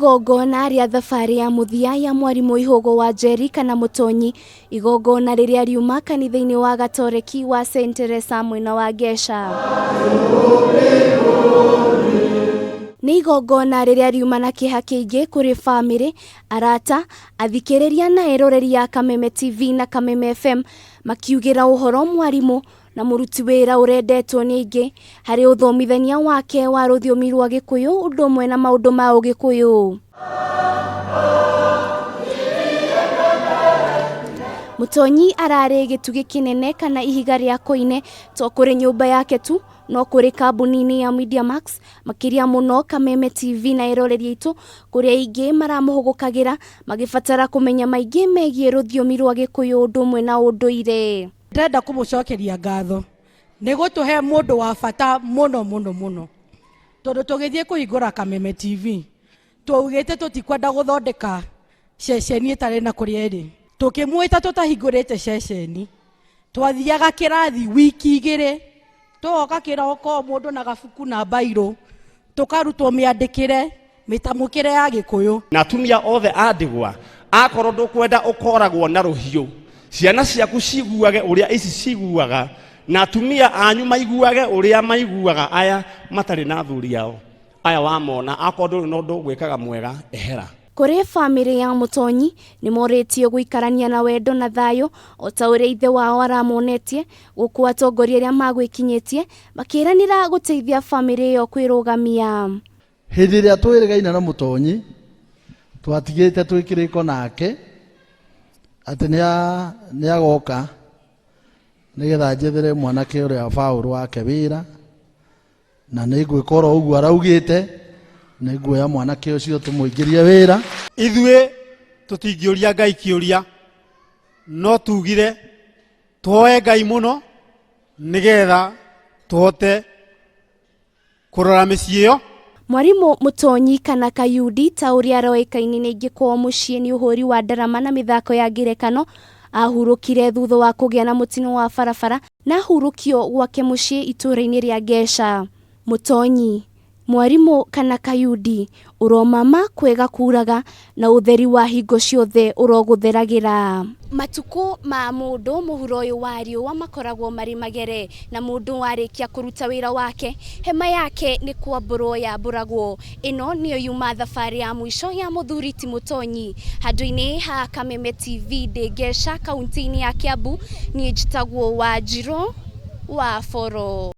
Igongona rĩa thabarĩ ya mũthia ya mwarimũ Ihũgũ wa Njeri kana Mũtonyi, igongona rĩrĩa riuma kanitha-inĩ wa Gatoreki wa St Teresa mwena wa Ngeca. Nĩ igongona rĩrĩa riuma na kĩeha kĩingĩ kũrĩ bamĩrĩ, arata, athikĩrĩria na eroreri a Kameme TV na Kameme FM makiugĩra ũhoro mwarimũ na mũruti wĩra ũrendetwo nĩ aingĩ harĩ ũthomithania wake wa rũthiomi rwa Gĩkũyũ ũndũ ũmwe na maũndũ ma Ũgĩkũyũ. Mũtonyi ararĩ gĩtugĩ kĩnene kana ihiga rĩa koine to kũrĩ nyũmba yake tu no kũrĩ kambuni-inĩ ya Media Max makĩria mũno Kameme TV na eroreri aitũ kũrĩa aingĩ maramũhũgũkagĩra magĩbatara kũmenya maingĩ megiĩ rũthiomi rwa Gĩkũyũ ũndũ ũmwe na ũndũire. Ndĩrenda kũmũcokeria ngatho nĩ gũtũhe mũndũ wa bata mũno mũno mũno, tondũ tũgĩthiĩ kũhingũra Kameme TV twaugĩte tũtikwenda gũthondeka ceceni ĩtarĩ na kũrĩa ĩrĩ. Tũkĩmwĩta tũtahingũrĩte ceceni, twathiaga kĩrathi wiki igĩrĩ, tũgoka kĩroko mũndũ na gabuku na mbairũ, tũkarutwo mĩandĩkĩre, mĩtamũkĩre ya Gĩkũyũ. Na atumia othe a ndigwa, akorwo ndũkwenda ũkoragwo na rũhiũ, ciana ciaku ciguage ũrĩa ici ciguaga, na atumia anyu maiguage ũrĩa maiguaga aya matarĩ na athuri ao, aya wamona, akorwo ndũrĩ na ũndũ ũgwĩkaga mwega, ehera. Kũrĩ bamĩrĩ ya Mũtonyi, nĩ morĩtio gũikarania na wendo na thayũ o ta ũrĩa ithe wao aramonetie, gũkũ atongoria arĩa magwĩkinyĩtie makĩranĩra gũteithia bamĩrĩ ĩyo kwĩrũgamia. Hĩndĩ ĩrĩa twĩrĩgaine na Mũtonyi, twatigĩte twĩ kĩrĩko nake atĩ nĩ agoka nĩgetha njethere mwanake ũrĩa Paũlũ wake wĩra, na nĩ ngwĩka oro ũguo araugĩte, nĩ nguoya mwanake ũcio tũmũingĩrie wĩra. Ithuĩ tũtingĩũria Ngai kĩũria, no tugire tũhoe Ngai mũno nĩgetha tũhote kũrora mĩciĩ ĩyo. Mwarimũ Mũtonyi kana Kayundi ta ũrĩa aroĩkaine nĩ aingĩ kwao mũciĩ nĩ ũhũri wa ndarama na mĩthako ya ngerekano, ahurũkire thutha wa kũgĩa na mũtino wa barabara na ahurũkio gwake mũciĩ itũũra-inĩ rĩa Ngeca. Mũtonyi, Mwarimũ kana Kayundi, ũromama kwega kuraga na ũtheri wa hingo ciothe ũrogũtheragĩra. Matukũ ma mũndũ mũhuro ũyũ wa riũa makoragwo marĩ magere, na mũndũ arĩkia kũruta wĩra wake, hema yake nĩ kwambũrwo yambũragwo. Ĩno nĩyo yuma thabarĩ ya mũico ya mũthuri ti Mũtonyi. Handũ-inĩ ha Kameme TV ndĩ Ngeca kaunti-inĩ ya Kiambu, niĩ njĩtagwo Wanjirũ wa Boro.